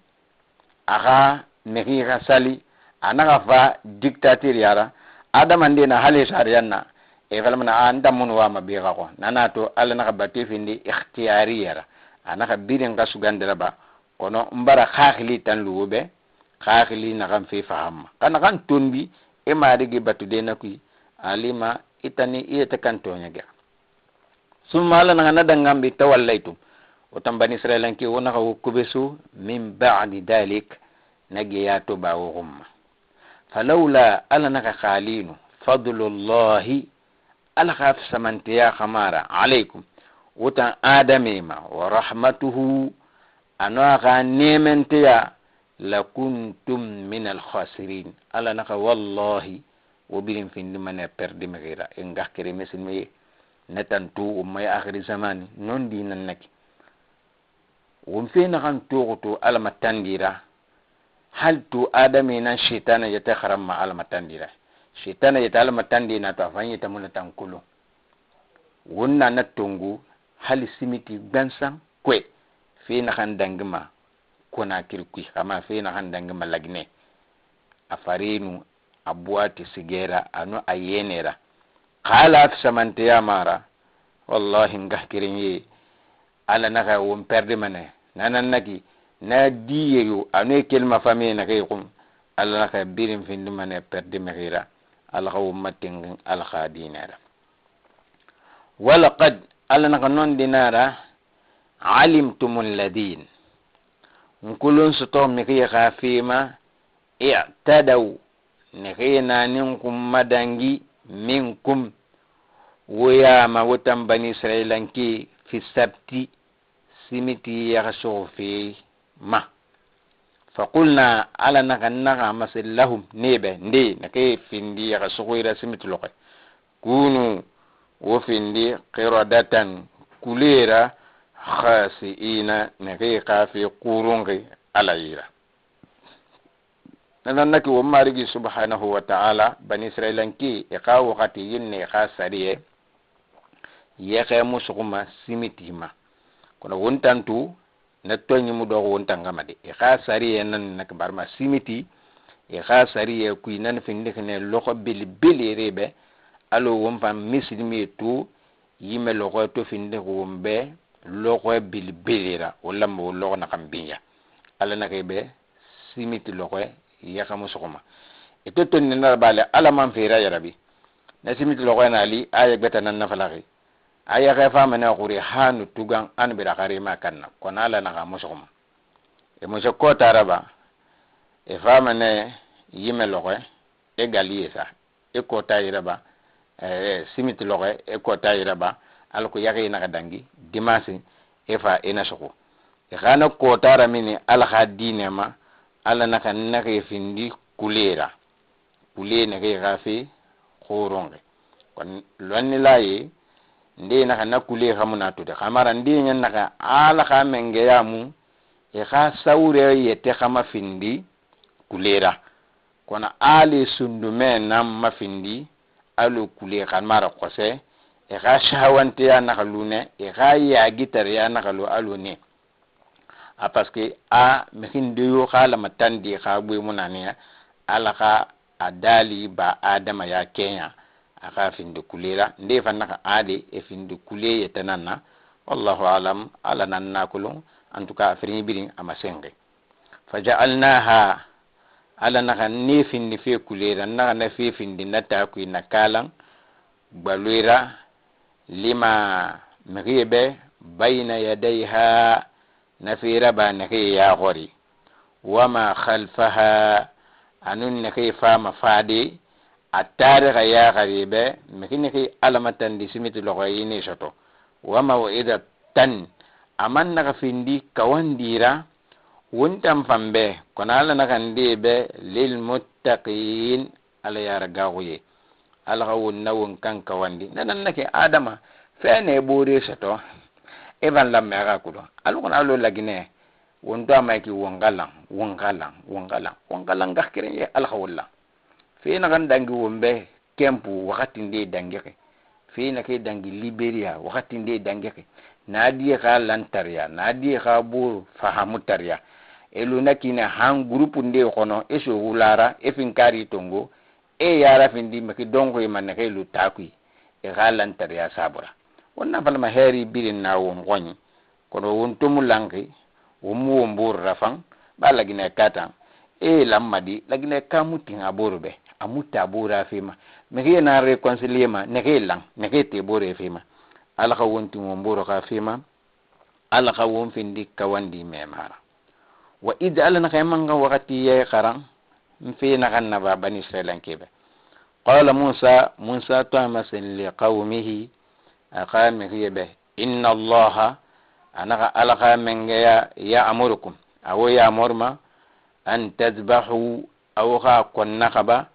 a xa mixi xa sali, a naxa fa dictature yara adamande na hali sariyan na e falamana a nta munu wama be xa xo nana to. Ala naxa bati findi ikhtiyariya ra, a naxa birin xa sugandira ba. Kono n bara xaxili tan luwo be xaxili naxan fe fahamma xa naxan tondi e marigi batude na kui alima itani iyete kan toñage. Summa, Ala naxa na dangambi, tawallaytum, wo tan bani israilanke wo naxa wo kubesu, min ba'di dalik, na geya to ba wo xumma. Falawla, Ala naxa xalinu, fadlullahi, Ala xa samanteya xamara, alaykum, wo tan adamema, wa rahmatuhu, ano a xa nementeya, lakuntum min alkhasirin. Ala naxa wallahi wo birin findi mane perdi mixira e ngaxkere misilmeye netan tu wo may akhiri zamani non di nan naki won fe naxan toxuto Ala ma tandira. Hal tu adame nan shetana yete xaranma Ala ma tandira, shetana yete Ala ma tandina to a fan yete muna tan kulu won na na tongu hali simiti gbansan kwe fe naxan dangima Konakiri kui xama fe naxan dangima Laginɛ a farenu a buwati sigera ano a yenera xala fisamanteya mara. Wallahi ngahkiren ye Ala naxa won perdi mane nanan naki na diyeyo ano e kelma fame naxe xum. Ala naxa birin findi mane perdi mexira. Ala xa won matingin Ala xa dinera. Walaqad, Ala naxa non dinara, alimtum alladin, nkulun soto mixi xa fema, i'tadaw, nexe nanin xummadangi, minkum, woyama wotan bani israilanke, fi sabti, simiti yaxa soxo fe ma. Faqulna, Ala naxa naxa masel, lahum, nebe nde naxe findi yaxa soxoyira simiti loxe, kunu, wo findi, qiradatan, kulera, khasi'ina, naxe xa fe kurunxi Ala yira. Nanan naki wo Marigi subhanahu wa ta'ala bani israilanke i xa waxati yinne i xa sariye yexe mu suxuma simitima. Kono wontantu na toñimu doxo wontangama de i xa sariye nan nak barma simiti i xa sariye kui nan findixine loxo belebelere be alo won fan misilimi tu yime loxo to findixi won be loxo belebelera walla mo wo loxo naxan binya. Ala naxe be simiti loxo yexemu suxuma ite tonni nara bale Ala man fera yarabi na simiti loxo nali aya gbeta nan nafalaxi. A yaxe fama ne xuri ha nu tugan anu bira xarima kanna, kono Ala naxa musuxuma e muso kota raba e fama ne yime loxe e galiye sa e kota yiraba simiti loxe e kota yiraba ala ko yaxe naxa dangi dimanche e fa e na suxu e xana kotara mini. Ala xa diine ma, Ala naxa naxe findi kulera kule naxe xa fe xoronxe kon lonni laye nde naxa na kule xamuna tude xamara nde ñan naxa Ala xa mengeyamu e xa sawure yete xama findi kulera, kono ale sundume nan ma findi alo kule xamara xose e xa shahawanteya naxa lune e xa yagitareya naxa lu alo ne a, parce que a mixin deyo xa lama tandi xa gbe munaniya. Ala xa a dali ba adama ya kenya a xa findi kulera nde fan naxa ade e findi kule yete nan na. Wallahu alam, Ala nan nakulun. En tout cas, a firiñi birin ama senxe faja'alnaha. Ala naxa ne findi fe kulera, naxa na fe findi na takui na kalan gbaloera lima mixiye be bayna yadayha na fera ba naxe yaxori wama khalfaha anun naxe fama fade a tarixa yaxari be mixi naxe alamatandi simiti loxo yini soto wa mawida tan aman naxa findi kawandira wontan fanbe, kono Ala naxa nde be lilmuttaqin. Ala yara gaxuye, Ala xa won na won kan kawandi nanan nake adama fene bore soto e van lamme axa kudo alu kono alo lagine wonto amayki wongalan wongalan wongalan wongalan gaxkiren ye. Ala xa wolla fe naxan dangi wonbe kempu waxati nde dangixe fe nake dangi Liberia waxati nde dangixe nadiye xa lantariya nadiye xa bo fahamu tariya eluna kine han groupe nde xono e soxulara e finkari tongo e yara findi maki donkoye ma naxe lu takui e xa lantariya sabura wonna falama heri birin na won xoñi kono won tomu lanki won mu won boro rafan ba lagine katan e lammadi lagine ka mutin a boro be a mutta a bora fema mixiye na réconcilier ma nexe lan nexe te bore fema. Ala xa wontin won boro xa fema, Ala xa won findi kawandi memara wa id Ala naxa manga waxati ye xaran n fe naxan na ba bani Israilankeɓe. Qala Musa, Musa to a masen li qawmihi a xa mixiye ɓe inna Allaha anaxa Ala xa mengeya ya'murukum awo yamorma an tadbahu awo xa konna xaba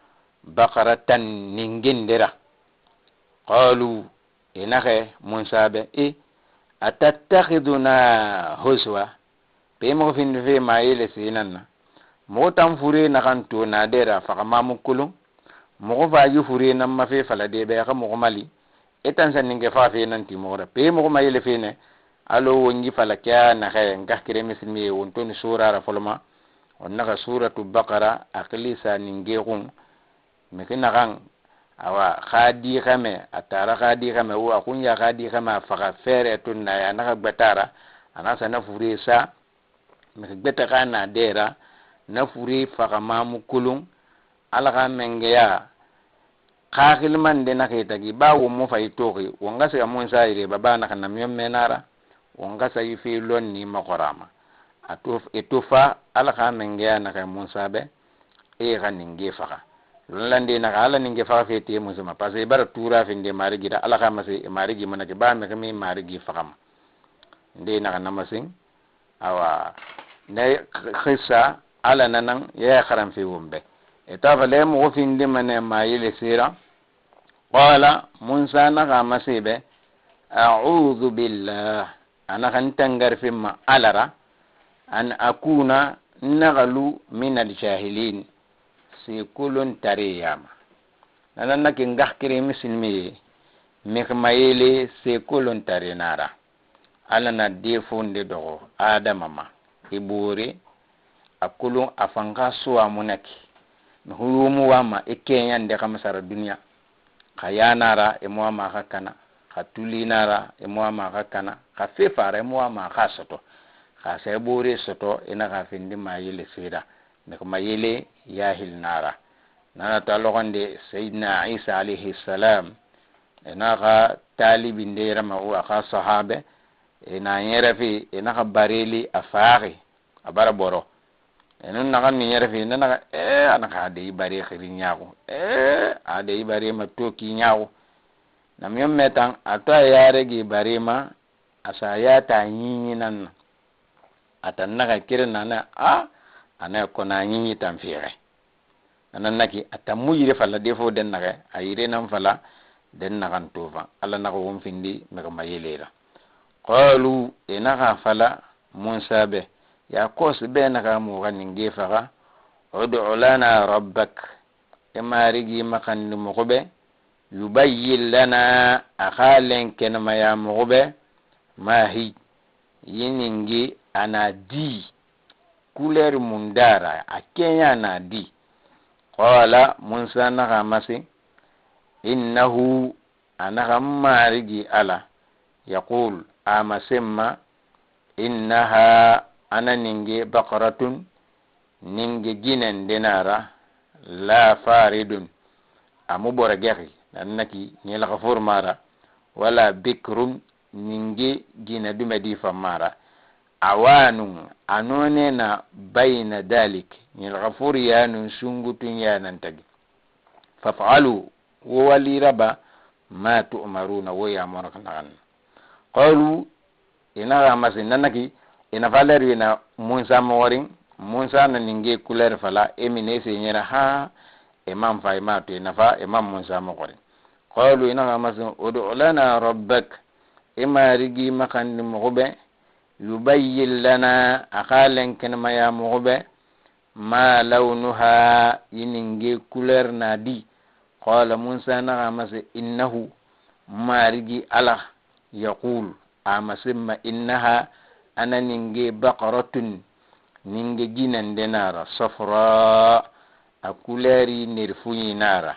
bakaratan ningendera. Qalu inaxe Musa be e atattakhiduna huswa pe moxo findi fe mayele sinan na moxo tan fure naxan to nadera faxa mamu kulun moxo faji fure nan ma fe falade be xa moxo mali e tan sa ninge fa fe nanti moxora pe moxo mayele fene alo wonji fala kya naxe ngaxkire misilmiye wontoni surara foloma on naxa suratu Bakara akili sa ningexun mixi naxan awa xa di xame a tara xa di xame wo a xunya xa di xame a faxa fere tun naya a naxa gbetara ana sa na fure sa mixi gbete xa na dera na fure faxa mamu kulun. Ala xa mengeya xaxilimande naxe tagi ba won mu fayi toxi won xa siga mun sayire ba ba naxa namiyon menara won xa sayi fe lonni moxorama ato e to fa. Ala xa mengeya naxe Musa be e xa ninge faxa lonlande naxa Ala ninge faxa fe te musuma parce que bara tura finde marigira Ala xa mase e marigi manake ba mexi mi marigi faxama nde naxa namasin awa ne xissa Ala nanan ye xaran fe won be e ta fa le moxo finde mane mayele sera. Qala Musa naxa mase be a'udhu billah anaxa ntangar femma Alara an akuna nagalu min aljahilin si kulun tariyama nanan nake ngaxkire misilmiye mixmayele se kulun tarinara. Ala na defonde doxo adama ma i bore a kulun a fanxa suwa munaki mixu yomu wama i keñande xama sara duniya xa yanara i muwama xa kana xa tulinara i muwama xa kana xa fefara i muwama xa soto xa sa bore soto ina xa findi mayele sera mixu mayele yahil nara nana ta loxonde Sayidina Isa alayhi salam. Ena xa talibi nde ramaxu, a xa sahabe, e na ɲɛrɛfe, e naxa bareli a faxi, a bara bɔrɔ. Enun naxan nu ɲɛrɛfe, na naxa e a naxa ade i bare xiri ɲaxu, e ade i bare ma toki ɲaxu. Namiɲɔn mɛ tan a to a yarege bare ma, a sa yata ɲiɲi nan na. A tan naxa keren na na a ana kɔnɔ a ɲiɲi tan fiixɛ. Anan naki a tan mu yire fala defo den naxɛ, a yire nan fala den naxan tofan. Ala naxa won findi mixi mayelera. Qalu, e naxa fala Musa be ya kosi be naxa muxa ninge faxa: udu lana rabbak, e marigi maxandi moxo be, yubayyin lana, a xa lenkenemaya moxo be, ma hi, yininge ana di couleur mundara, a kenya na di. Qala Musa naxa masen: innahu, a naxa marigi Ala yaqul, a masenma: innaha, ana ninge baqaratun, ninge ginen denara, la faridun, amu borogexi, nannaki ɲelaxa mara, wala bikrun, ninge gina dume di fammara, awanun, a none na bayna dalik, ɲelaxa yanun sungutun yanantagi. Faf'alu, wo waliraba ma tu'maruna, wo yamorok naxan. Qalu, inaxa masin nanaki ina fa lerwina Musa moxorin. Musa na ninge couleur fala, e mine se ɲɛna ha e man fa e ma to ina fa e man Musa moxorin. Qalu, inaxa masin: udu lana rabbak, e marigi maxandi moxo be, yubayyin lana, a xa lenkenemaya moxo be, ma launuha, yininge couleur na di. Qala Musa naxa mase: innahu, marigi Ala yaqul, a masemma: innaha, ana ninge baqaratun, ninge ginende nara, safra, a couleur nerfuɲi nara,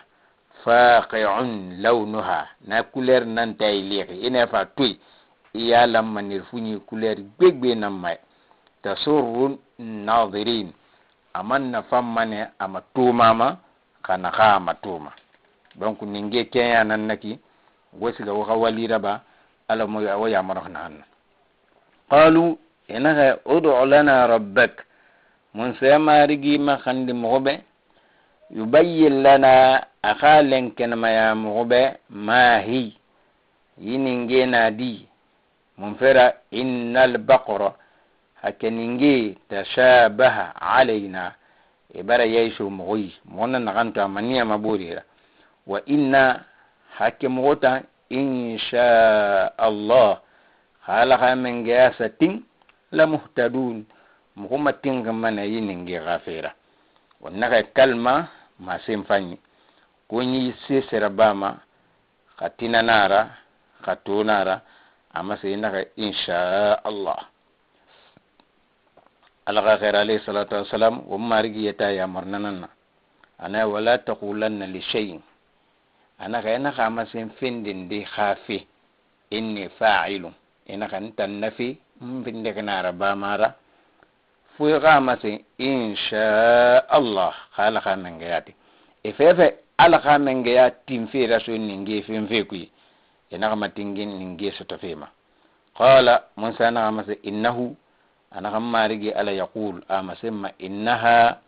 faqi'un launuha, na couleur nanta i lixi ina fa toyi iya lamma nerfuɲi couleur gbegbe nan may, tasurru nadirin, aman nafan mane ama tumama xa naxa ama tuma. Donc ninge keɲa nan naki wo siga wo xa waliraba Ala mo wo yamaro naxan na. Qalu, inaxa udu lana rabbak, mun se marigi maxandi moxo be, yubayyin lana, a xa lenkenemaya moxo be, ma hi, yininge na di. Mun fera? Innal baqara, hakeninge tashabaha alayna, e bara yaiso moxoyi moxo na naxan to a maniyama borira, wa inna, hakke moxo tan, insha Allah, xala xa mengeya satin la muhtadun, moxo ma tinxi mana yininge xa fera. Won naxa kalma masen fanyi ko ñi sesera bama xa tinanara xa tonara ama se naxa insha Allah. Ala xa xeer alayhi salatu wassalam, wo marigi yeta yamarnanan na ana wala taqulanna li shay'in, ana xa ina xa masen fendende xafe, inni fa'ilun, ina xa ntan nafi n findexinara bamara foyi xa masen insha Allah, xa Ala xa mengeyati e fefe, Ala xa mengeya tinfera so ninge fenfe kuyi ina xa matingin ninge soto fema. Qala Musa naxa mase: innahu, ana xa marigi Ala yaqul, a masenma: innaha,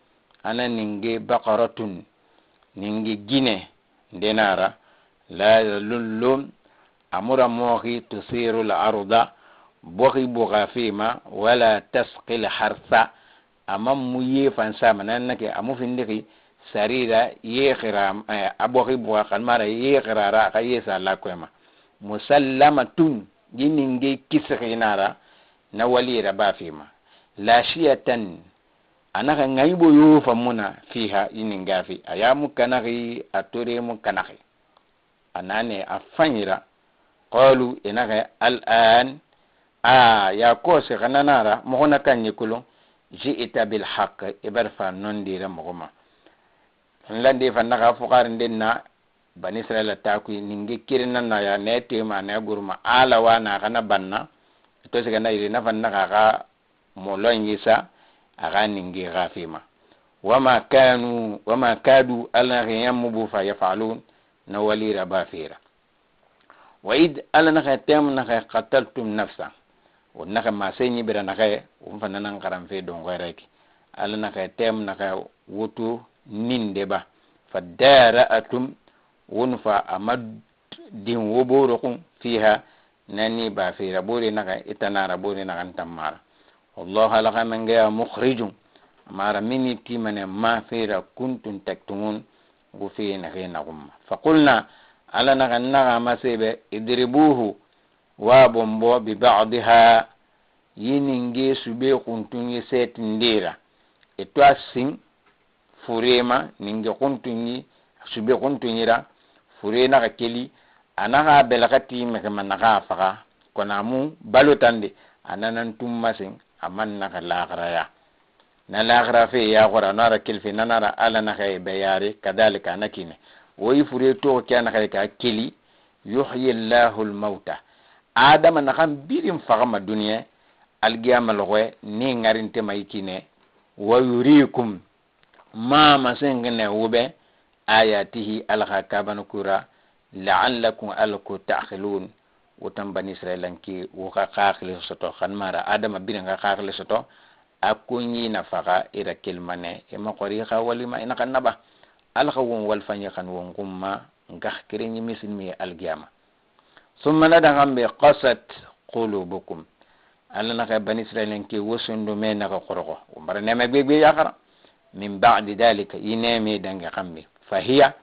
ana ninge baqaratun, ninge gine ndenara, la lullum, amura moxi, tusiru l arda, boxi boxa fema, wala tasqi l harsa, aman mu ye fansama nan nake amu findixi sarira yexira a boxi boxa xanmara yexirara axa yesa lakoyma, musallamatun, yininge kisixinara na walira ba fema, lashiyatan, anaxa ŋayibo yo famuna fiha, yiningafi aya mu kanaxi a tore mu kanaxi anane a faɲira. Qalu, inaxa al an, a ya kose xananara moxo na kanɲi kulun, ji'ita bilhaq, i bari fa nondira moxo ma nlande fa naxa fuxarinden na bani Israila takui ninge kirinna na ya ne tema ne gurma ala wa na xana banna to siga na yiri nafa naxa xa molon yisa a xa ninge xa fima. Wama kanu wama kadu ala xiyammu bu fa yafalun, na walira ba fera. Wa id Ala naxa tɛmu naxa qataltum nafsa won naxa masenyi bira naxe won fana nan xaranfe donxoyra ke Ala naxa tɛmu naxa woto ninde ba fadara'atum won fa ama din wo boro xun fiha nani ba fera bore naxa itanara bore naxa tammara. Wallahu Ala xa mengeya mukhrijum mara mini timane ma fera kuntum taktumun wo fe naxe naxumma. Faqulna Ala naxa naxa masebe idribuhu wa bombo bi ba'diha yininge sube xuntunyi setindera e to a sin furema ninge xuntunyi sube xuntunyira fure naxa keli a naxa bɛlɛxɛ ti mixima naxa faxa kono a mu balo tande a nanan tun masen a man naxa laxaraya na laxara fe yaxora a nara kelfe nanara Ala naxa e be yare kadalika a na kine woyi fure toxo ke a naxa ka keli yuhyi llahu lmauta adama naxan birin faxama duniya algiyama loxoye ni ŋarintema yi kine wa yurikum ma masengene wube ayatihi Ala xa kabana kura la'allakum Ala ko ta'khilun wotan bani israilanke wo xa xaxili soto xan mara adama birin xa xaxili soto a koɲi nafaxa ira kelmane ima xori xa walima ina xan naba Ala xa won walfaɲi xan won xunma ngax kereɲi misilmi algiyama. Summa nadaxan be qasat qulubukum Ala naxa bani israilanke wo sondo me naxa xoroxo wo bara neme gbegbe yaxara min ba'di dalika ineme dange xambe fahiya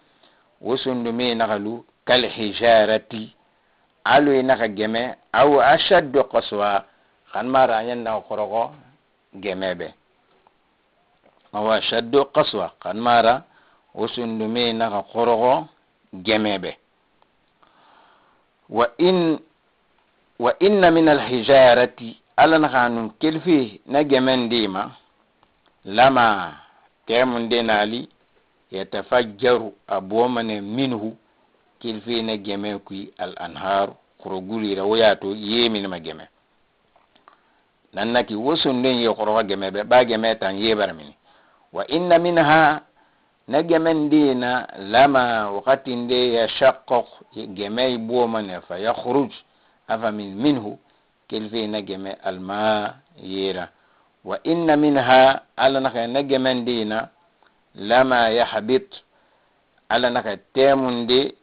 wo sondo me naxa lu kal hijarati alo naxa geme aw ashaddu qaswa xan mara a ñan naxa xoroxo geme be aw ashaddu qaswa xan mara wo sondo me naxa xoroxo geme be. Wa inna min alhijarati Ala naxa nun kelfe na gemendima lama temunde nali yatafajjaru a bomane minhu kelfe na geme kui al anharu xorogulira wo yato yeminima geme nannaki wo sonden ye xoroxo geme be ba geme tan yebara mini. Wa inna minha na gemendina lama wakatinde yashaqqaq geme bomane fa yakhruj afa min minhu kelfe na geme alma yera. Wa inna minha Ala naxa na gemendina lama yahbit Ala naxa temunde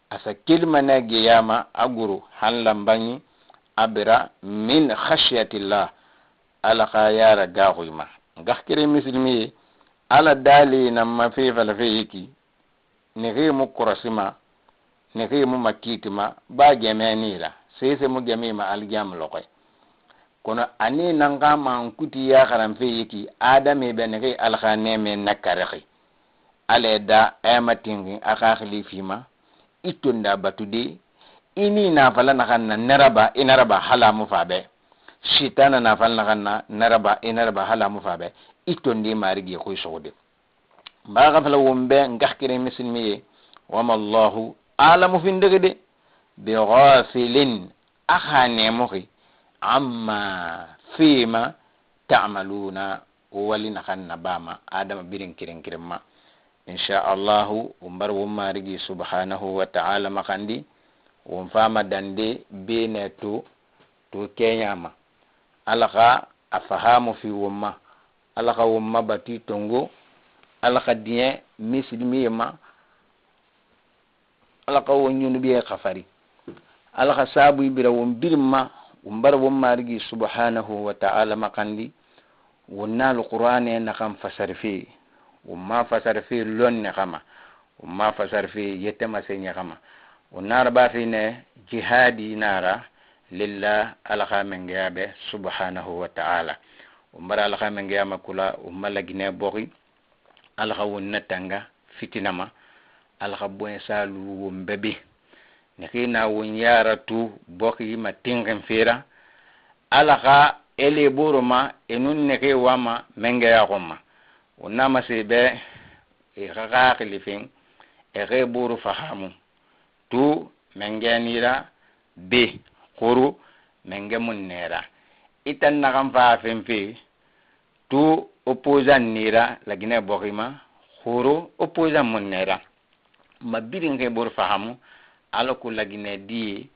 asa kelma na geyama a guru han lambaɲi abira min khashyatillah Ala xa yara gaxuyma ngax kere misilmi ye Ala dali namma fe fala fe yiki nexe mu korosima nexe mu makkitima ba gemenira sese mu gemima algiyama loxoy kono ani nanga mankuti ya xaran fe yiki adame be nexe Ala xa neme na karexi Ala da ema tinxin a xaxili fima i tonda batude ini nafala naxan na neraba i naraba halamu fa be sitana nafala naxan na neraba i naraba halamu fa be i tondi marigi xuy soxode mbaxa fala won be ngax kere misilmi ye wama allahu alamu findege de bi ghafilin a xa nemoxi amma fima ta'maluna wo wali naxan na bama adama birin kirin kirin ma insha allahu won bar won marigi subhanahu wa ta'ala maxandi won fama dande bene to to keñama Ala xa a fahamu fi won ma Ala xa won ma bati tongo Ala xa diɲɛ misilmiye ma Ala xa won ñunubiye xafari Ala xa sabuy bira won birin ma won bara won marigi subhanahu wa ta'ala maxandi won naal qur'ane naxan fasarfe won ma fasarfe lonne xama won ma fasarfe yetemaseñe xama won nara bafe ne jihadi nara lillah Ala xa mengeya be subhanahu wa ta'ala won bara Ala xa mengeyama kula won ma lagine boxi Ala xa won na tanga fitinama Ala xa boyen salu won bebe nexi na won yara tu boxi ma tinxin fera Ala xa ele boro ma enun nexe wama mengeya xonma won namase be e xa xaxili fen e xe boro fahamu tu mengenira be xuru menge mun nera itan naxan fa fen fe tu opposant nira lagine boxima xuru opposant mun nera ma birin xe boro fahamu Ala ko lagine diye.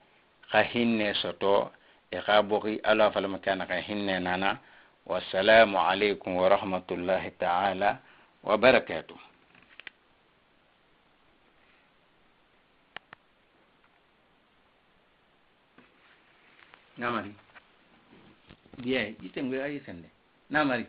Xa hinne sɔtɔ e xa boxi Ala falamaka naxa hinne nana. Wassalamu alaikum wa rahmatullahi ta'ala wa barakatuh. Namari. Bien, jitengwe ayi sende. Namari.